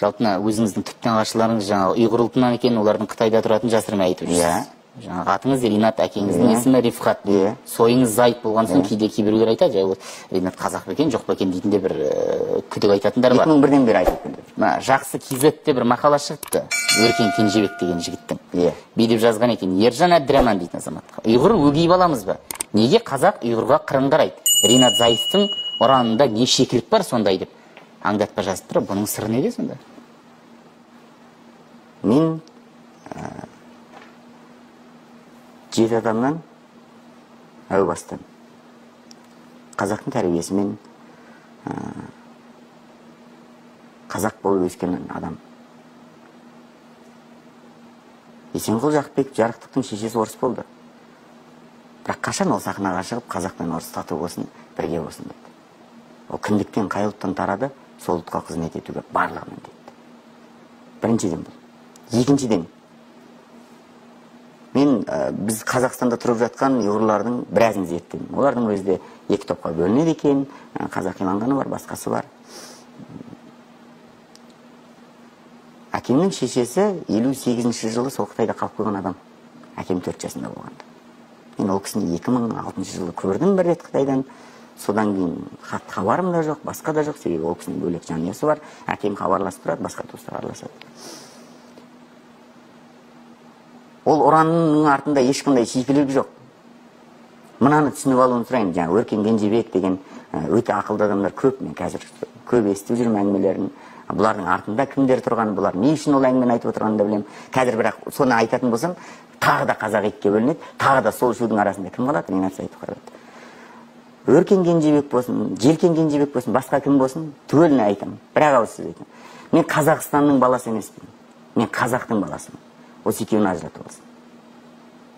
Жалпы өзіңіздің түп нағашыларыңыз жаңағы ұйғыр ұлтынан екен, олардың Қытайда тұратынын жасырмай айтып жүрсіз. Жаңағы атыңыз Ринат, әкеңіздің есімі Рифхат. Сойыңыз Зайып болған соң кейде кейбіреулер айтады, жай Ринат қазақ па екен, жоқ па екен дейтін де бір күдік айтатындар бар. 2001-ден бері айтып келді. Мына Жақсы KZ-те бір мақала шығыпты. Өркен Кенжебек деген жігіттің. Бүй деп жазған екен. Ержан Әбдіраман дейтін азаматқа. Ұйғыр өгей баламыз ба? Неге қазақ ұйғырға қырын қарайды? Ринат Зайыптың ұранында не шекілік бар сондай деп аңдатпа жазып тұр. Бұның сыры неде сонда? Мен 7 адамнан әу бастан қазақтың тәрбиесімен қазақ болып өскен адам. Есенқұл Жақыпбеков жарықтықтың шешесі орыс болды. Бірақ қашан ол сахнаға шығып қазақ пен орыс тату болсын, бірге болсын деді. Ол кіндіктен қай ұлттан тарады, сол ұлтқа қызмет етуге барлығы міндетті. Біріншіден бұл. Екіншіден, мен біз Қазақстанда тұрып жатқан ұйғырлардың біразын зерттедім. Олардың өзі де екі топқа бөлінеді екен, қазақиланғаны бар, басқасы бар. Әкемнің шешесі 58 жылы сол Қытайда қалып қойған адам. Әкем 4 жасында болғанда. Мен ол кісіні 2006 жылы көрдім бір рет Қытайдан. Содан кейін хат хабарым да жоқ, басқа да жоқ. Себебі ол кісінің бөлек жанұясы бар. Әкем хабарласып тұрады, басқа туыстар араласады. Ол ұранның артында ешқандай шикілік жоқ. Мынаны түсініп алуын сұраймын. Жаңа Өркен Кенжебек деген өте ақылды адамдар көп. Мен қазір көп естіп жүрмін әңгімелерін. Бұлардың артында кімдер тұрған, бұлар не үшін ол әңгімені айтып отырғанын да білемін. Қазір бірақ соны айтатын болсам, тағы да қазақ екіге бөлінеді, тағы да сол үшеудің арасында кім қалады? Ринат Зайытов қалады. Өркен Кенжебек болсын, Желкен Кенжебек болсын, басқа кім болсын, түгеліне айтамын. Бір ауыз сөз айтамын. Мен Қазақстанның баласы емеспін. Мен қазақтың баласымын. Осы екеуін ажыратып алсын.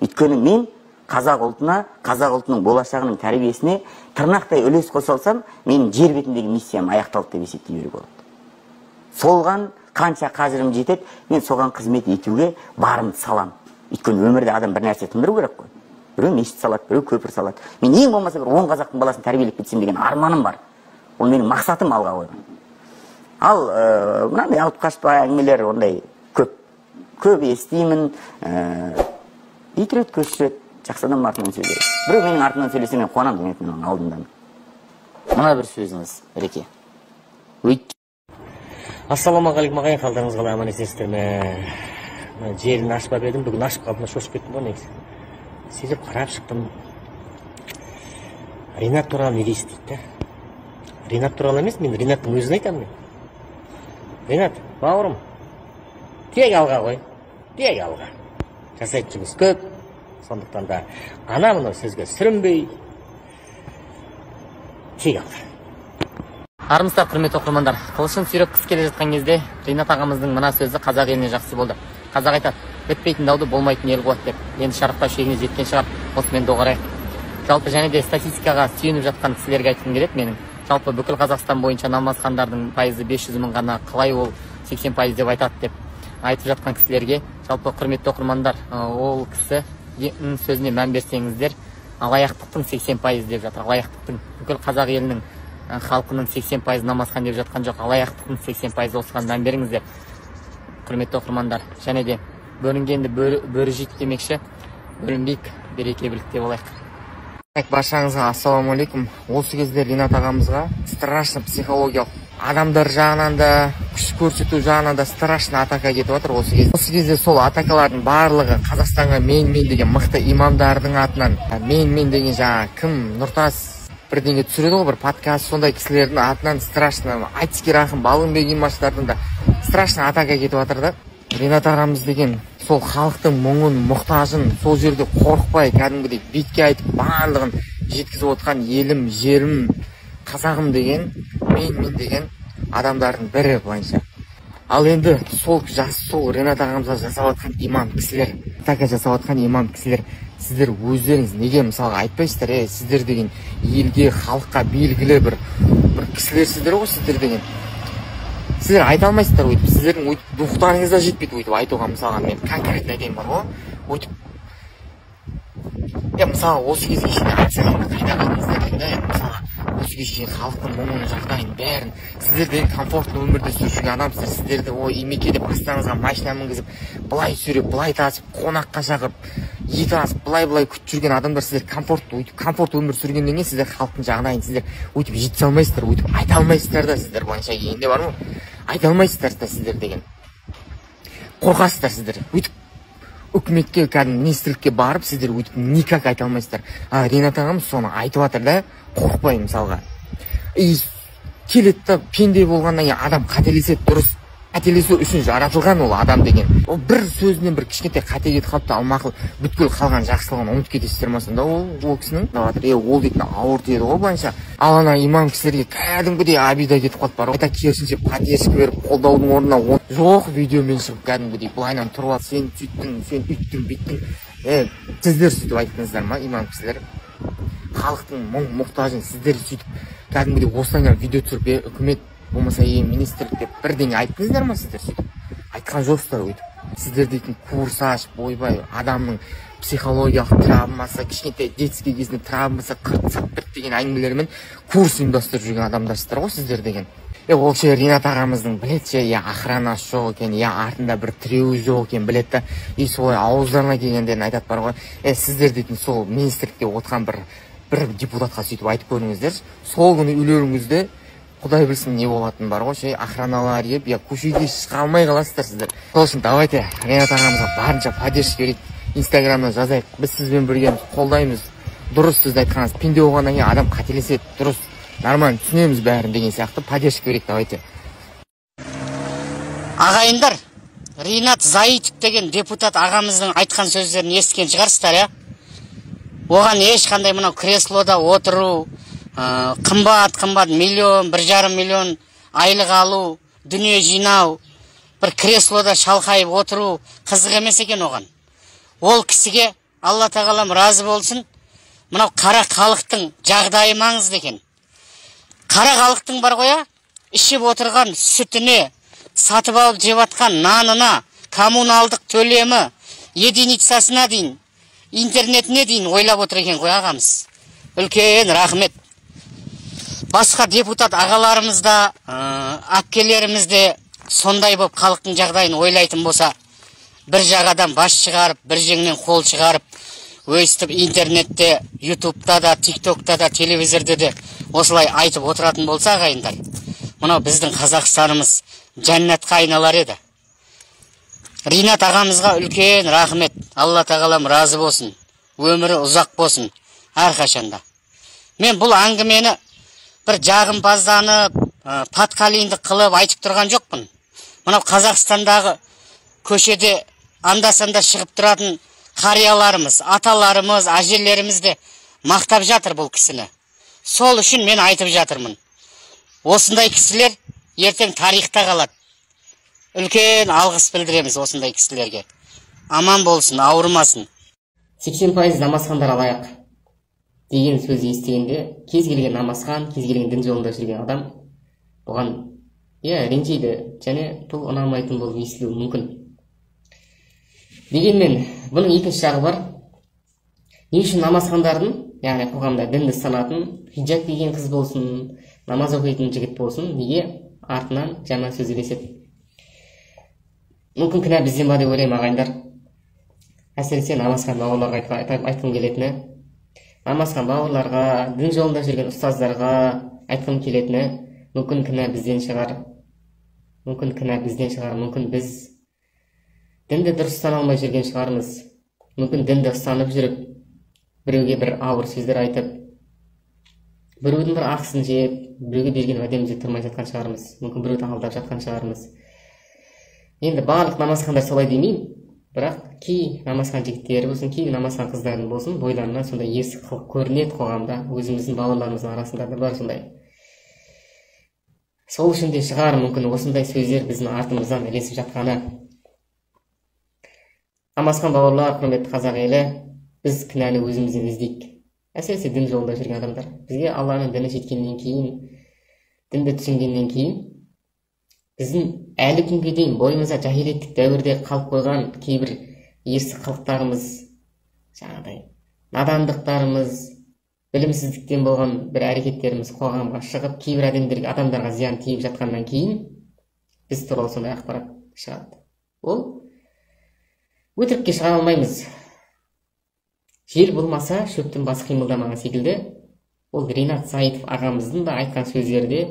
Өйткені мен қазақ ұлтына, қазақ ұлтының болашағының тәрбиесіне тырнақтай үлес қоса алсам, менің жер бетіндегі миссиям аяқталды деп есептей беруге болады. Солған қанша қажырым жетеді, мен соған қызмет етуге барымды салам. Өйткені өмірде адам бір нәрсе тындыру керек қой. Біреу мешіт салады, біреу көпір салады. Мен ең болмаса бір 10 қазақтың баласын тәрбиелеп кетсем деген арманым бар. Ол менің мақсатым алға қойған. Ал мынандай алып қашпа әңгімелер ондай көп. Көп естимін, ит рет көш жүреді, жақсы адам артынан сөйлейді. Біреу менің артымнан сөйлесе, мен қуанамын, демек мен оның алдындамын. Мына бір сөзіңіз, Реке. Ассалаумағалейкум ағайын, қалдарыңыз қалай, аман есенсіздер ме? Желіні ашпап едім, бүгін ашып қалдым, шошып кеттім ғой негізі. Сөйтіп қарап шықтым. Ринат туралы не дейсіз дейді да. Ринат туралы емес, мен Ринаттың өзін айтамын мен. Ринат, бауырым, тек алға ғой, тек алға. Жасайтын жұмыс көп, сондықтан да ана мынау сөзге сүрінбей, тек алға. Армысыздар, құрметті оқырмандар. Қылышын сүйреп қыс келе жатқан кезде Ринат ағамыздың мына сөзі қазақ еліне жақсы болды. Қазақ айтады, бітпейтін дауды болмайтын ел қуады деп. Енді шарықтау шегіне жеткен шығар, осымен доғарайық. Жалпы және де статистикаға сүйеніп жатқан кісілерге айтқым келеді менің. Жалпы бүкіл Қазақстан бойынша намазхандардың пайызы 500 мың ғана, қалай ол 80% деп айтады деп айтып жатқан кісілерге, жалпы құрметті оқырмандар, ол кісінің сөзіне мән берсеңіздер, алаяқтықтың 80% деп жатыр. Алаяқтықтың бүкіл қазақ елінің халқының 80% намазхан деп жатқан жоқ, алаяқтықтың 80% осыған мән беріңіздер, құрметті оқырмандар. Және де бөлінгенді бөрі жейді демекші, бөлінбейік, береке бірлікте болайық. Баршаңызға ассалаумағалейкум. Осы кезде Ринат ағамызға страшно психологиялық адамдар жағынан да, күш көрсету жағынан да страшно атака кетіп жатыр осы кезде. Осы кезде сол атакалардың барлығы Қазақстанға мен деген мықты имамдардың атынан, мен деген жаңа кім Нұртас бірдеңе түсіреді ғой, бір подкаст, сондай кісілердің атынан страшно айтыскер ақын Балғынбек имаштардың да страшно атака кетіп жатыр да. Ринат ағамыз деген сол халықтың мұңын, мұқтажын сол жерде қорықпай кәдімгідей бетке айтып барлығын жеткізіп отқан елім, жерім, қазағым деген, мен деген адамдардың бірі былайынша. Ал енді сол жас, сол Ринат ағамызға жасап жатқан имам кісілер, атака жасап жатқан имам кісілер, сіздер өздеріңіз неге мысалға айтпайсыздар, сіздер деген елге, халыққа белгілі бір кісілерсіздер ғой, сіздер деген. Сіздер айта алмайсыздар өйтіп, сіздердің өйтіп духтарыңыз да жетпейді өйтіп айтуға. Мысалға мен конкретно айтайын бар ғой, өйтіп мысалға осы кезге шейін айтсақ енді қайда қалдыңыздар деймін да. Енді мысалға Осы кешке халықтың мұңын, жағдайын бәрін сіздер деген комфортный өмірде сүріп жүрген адамсыздар. Сіздерді ой имеке деп астарыңызға машина мінгізіп, былай сүйреп, былай тасып, қонаққа шақырып, ет асып, былай-былай күтіп жүрген адамдар. Сіздер комфорт, өйтіп комфорт өмір сүргеннен кейін сіздер халықтың жағдайын сіздер өйтіп жеткізе алмайсыздар, өйтіп айта алмайсыздар да. Сіздер былайша келгенде бар ма, айта алмайсыздар да, сіздер деген қорқасыздар. Сіздер өйтіп үкіметке, кәдімгі министрлікке барып, сіздер өйтіп никак айта алмайсыздар. А Ринат ағамыз соны айтып жатыр да, қорықпай мысалға. И келеді да, пенде болғаннан кейін адам қателеседі, дұрыс. Қателесу үшін жаратылған ол адам деген. Ол бір сөзінен бір кішкентай қате кетіп қалыпты, ал мақұл, бүткіл қалған жақсылығын ұмытып кетесіздер ма сонда? Ол кісінің жатыр, ол дейтін ауыр тиеді ғой былайынша. Ал ана имам кісілерге кәдімгідей обида кетіп қалды бар ғой. Қайта керісінше поддержка беріп қолдаудың орнына жоқ, видеомен шығып кәдімгідей былайынан тұрып алып, сен сөйттің, сен үйттің, бүйттің. Сіздер сөйтіп айттыңыздар ма, имам кісілер? Халықтың мұң мұқтажын сіздер сөйтіп кәдімгідей осылайынан видео түсіріп, үкімет болмаса министрлік деп бірдеңе айттыңыздар ма? Сіздер сөйтіп айтқан жоқсыздар өйтіп. Сіздер дейтін курс ашып, ойбай, адамның психологиялық травмасы, кішкентай детский кезінде травмасы, қырт деген әңгімелермен курс ұйымдастырып жүрген адамдарсыздар ғой сіздер деген. Ол ше Ринат ағамыздың біледі ше, я охранасы жоқ екен, я артында бір тіреуі жоқ екен, біледі да, и солай ауыздарына келгендерін айтады бар ғой. Сіздер дейтін сол министрлікте отырған бір депутатқа сөйтіп айтып көріңіздерші, сол күні үйлеріңізде Құдай білсін не болатын бар ғой ше, охраналар еп, я көшеге шыға алмай қаласыздар сіздер. Сол үшін давайте Ринат ағамызға барынша поддержка берейік, инстаграмнан жазайық, біз сізбен біргеміз, қолдаймыз. Дұрыс сізді айтқаныңыз, пенде болғаннан кейін адам қателеседі, дұрыс, нормально түсінеміз бәрін деген сияқты поддержка берейік давайте. Ағайындар, Ринат Заитов деген депутат ағамыздың айтқан сөздерін естіген шығарсыздар, иә? Оған ешқандай мынау креслода отыру, қымбат миллион, 1,5 миллион айлық алу, дүние жинау, бір креслода шалқайып отыру қызық емес екен оған. Ол кісіге Алла тағалам разы болсын, мынау қара халықтың жағдайы маңызды екен. Қара халықтың бар ғой, ішіп отырған сүтіне, сатып алып жеп жатқан нанына, коммуналдық төлемі, единицасына дейін, интернетіне дейін ойлап отыр екен ғой ағамыз. Үлкен рахмет. Басқа депутат ағаларымыз да, әпкелеріміз де сондай болып халықтың жағдайын ойлайтын болса, бір жағадан бас шығарып, бір жеңнен қол шығарып, өйстіп интернетте, ютубта да, тиктокта да, телевизорда да осылай айтып отыратын болса ағайындар, мынау біздің Қазақстанымыз жәннатқа айналар еді. Ринат ағамызға үлкен рахмет. Алла тағалам разы болсын, өмірі ұзақ болсын әрқашанда. Мен бұл әңгімені бір жағымпазданып, патқалиндік қылып айтып тұрған жоқпын. Мынау Қазақстандағы көшеде анда-санда шығып тұратын қарияларымыз, аталарымыз, әжелеріміз де мақтап жатыр бұл кісіні. Сол үшін мен айтып жатырмын. Осындай кісілер ертең тарихта қалады. Үлкен алғыс білдіреміз осындай кісілерге. Аман болсын, ауырмасын. 80% намазхандар алаяқ деген сөзді естігенде кез келген намазхан, кез келген дін жолында жүрген адам бұған ренжиді және бұл ұнамайтын болып естілуі мүмкін. Дегенмен бұның екінші жағы бар. Не үшін намазхандардың, яғни қоғамда дінді ұстанатын, хиджаб киген қыз болсын, намаз оқитын жігіт болсын, неге артынан жаман сөз ілеседі? Мүмкін кінә бізден ба деп ойлаймын ағайындар. Әсіресе намазхан бауырларға айтқым келетіні, намазхан бауырларға, дін жолында жүрген ұстаздарға айтқым келетіні, мүмкін кінә бізден шығар. Мүмкін кінә бізден шығар, мүмкін біз дінді дұрыс ұстана алмай жүрген шығармыз. Мүмкін дінді ұстанып жүріп, біреуге бір ауыр сөздер айтып, біреудің бір ақысын жеп, біреуге берген уәдемізде тұрмай жатқан шығармыз. Мүмкін біреуді алдап жатқан шығармыз. Енді барлық намазхандар солай демеймін, бірақ кей намазхан жігіттері болсын, кей намазхан қыздардың болсын, бойларынан сондай ерсі қылық көрінеді қоғамда, өзіміздің бауырларымыздың арасында да бар сондай. Сол үшін де шығар мүмкін осындай сөздер біздің артымыздан ілесіп жатқаны. Намазхан бауырлар, құрметті қазақ елі, біз кінәні өзімізден іздейік. Әсіресе дін жолында жүрген адамдар. Бізге Алланың діні жеткеннен кейін, дінді түсінгеннен кейін, біздің әлі күнге дейін бойымызда жаһилеттік дәуірде қалып қойған кейбір ерсі қылықтарымыз, жаңағыдай надандықтарымыз, Білімсіздіктен болған бір әрекеттеріміз қоғамға шығып, кейбір адамдарға зиян тиіп жатқаннан кейін біз туралы сондай ақпарат шығады. Ол өтірікке шыға алмаймыз. Жел болмаса, шөптің басы қимылдамаған секілді, ол Ринат Заитов ағамыздың да айтқан сөздері де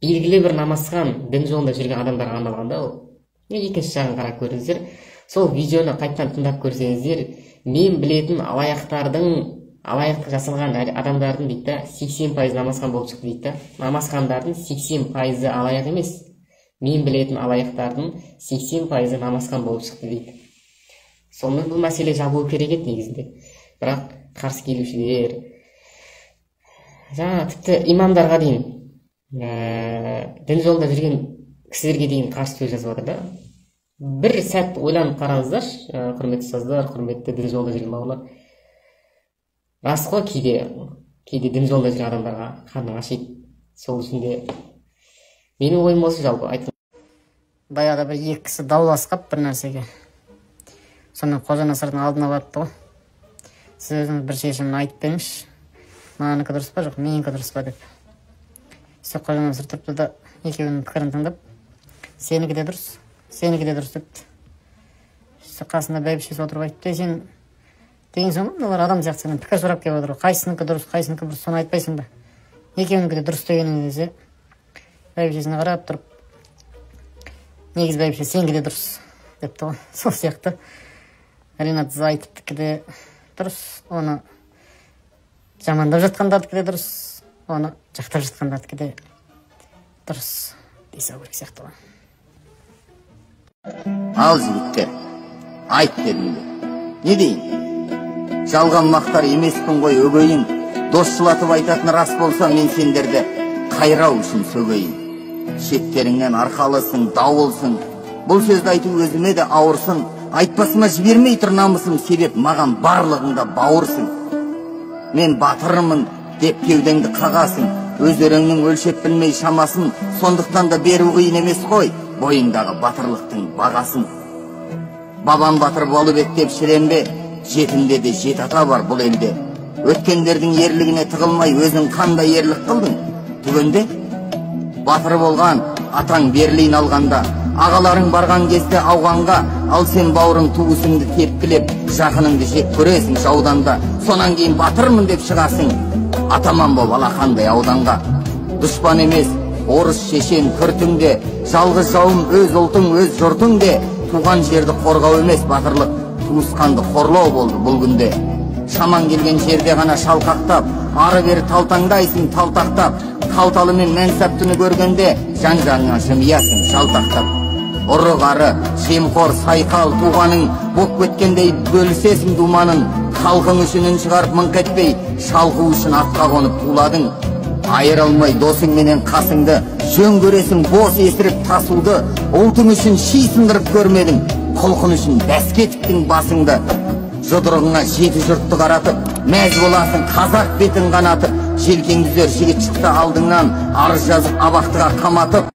белгілі бір намазхан дін жолында жүрген адамдарға арналған да ол. Екінші жағын қарап көріңіздер. Сол видеоны қайтадан тыңдап көрсеңіздер, мен білетін алаяқтардың, алаяқтық жасалған адамдардың дейді да 80% намазхан болып шықты дейді да. Намазхандардың 80%-ы алаяқ емес. Мен білетін алаяқтардың 80%-ы намазхан болып шықты дейді. Сонымен бұл мәселе жабылу керек еді негізінде. Бірақ қарсы келушілер, жаңа тіпті имамдарға дейін, дін жолында жүрген кісілерге дейін қарсы сөз жазып жатыр да. Бір сәт ойланып қараңыздаршы, құрметті ұстаздар, құрметті дін жолында жүрген бауырлар. Рас қой, кейде дін жолында жүрген адамдарға қарның ашиды. Сол үшін де менің ойым осы жалпы айтқым. Баяғыда бір екі кісі дауласып қап бір нәрсеге. Сонымен Қожа Насырдың алдына барыпты ғой. Сіз өзіңіз бір шешімін айтып беріңізші. Мынанікі дұрыс па, жоқ менікі дұрыс па деп. Сөйтіп Қожа Насыр тұрыпты да екеуінің пікірін тыңдап, сенікі де дұрыс, сенікі де дұрыс депті. Сөйтіп қасында бәйбішесі отырып айтыпты, сен деген соң мыналар адам сияқты сенен пікір сұрап келіп отыр ғой, қайсынікі дұрыс, қайсынікі бұрыс, соны айтпайсың ба? Екеуінікі де дұрыс дегенің десе, бәйбішесіне қарап тұрып, негізі бәйбіше сенікі де дұрыс депті ғой. Сол сияқты Ринат Заитовтікі де дұрыс, оны жамандап жатқандардікі де дұрыс, оны жақтап жатқандардікі де дұрыс дей салу керек сияқты ғой. Ал жігіттер, айт дедім де. Не дейін? Жалған мақтар емеспін ғой өгейін, досшылатып айтатын рас болса, мен сендерді қайрау үшін сөгейін. Шеттеріңнен арқалысың, дауылсың. Бұл сөзді айту өзіме де ауырсын. Айтпасыма жібермей тұр намысым, себеп маған барлығыңда бауырсың. Мен батырмын деп кеудеңді қағасың, өз өреңнің өлшеп білмей шамасын, сондықтан да беру қиын емес қой бойыңдағы батырлықтың бағасын. Бабам батыр болып еді деп шіренбе, жетімде де жеті ата бар бұл елде. Өткендердің ерлігіне тығылмай өзің қандай ерлік қылдың? Түгенде батыр болған атаң Берлин алғанда, ағаларың барған кезде ауғанға, ал сен бауырың туысыңды тепкілеп, жақыныңды жек көресің жауданда. Сонан кейін батырмын деп шығасың, атаман боп алақандай ауданға. Дұшпан емес, орыс, шешен, күртің де, жалғыз жауым өз ұлтың, өз жұртың де. Туған жерді қорғау емес батырлық, туысқанды қорлау болды бұл күнде. Шаман келген жерде ғана шалқақтап, ары бері талтаңдайсың талтақтап, қалталы мен мәнсаптыны көргенде жан-жағыңа жымиясың жалтақтап. Ұры қары, жемқор, сайқал, туғаның боп кеткендей бөлісесің думанын. Халқың үшін үн шығарып мыңқ етпей, шалқу үшін атқа қонып туладың. Айырылмай досың менен қасыңды, жөн көресің бос есіріп тасуды. Ұлтың үшін ши сындырып көрмедің, құлқын үшін бәске тіктің басыңды. Жұдырығыңа жеті жұртты қаратып, мәз боласың қазақ бетін қанатып. Желкең түзер жігіт шықты алдыңнан, арыз жазып абақтыға қаматып.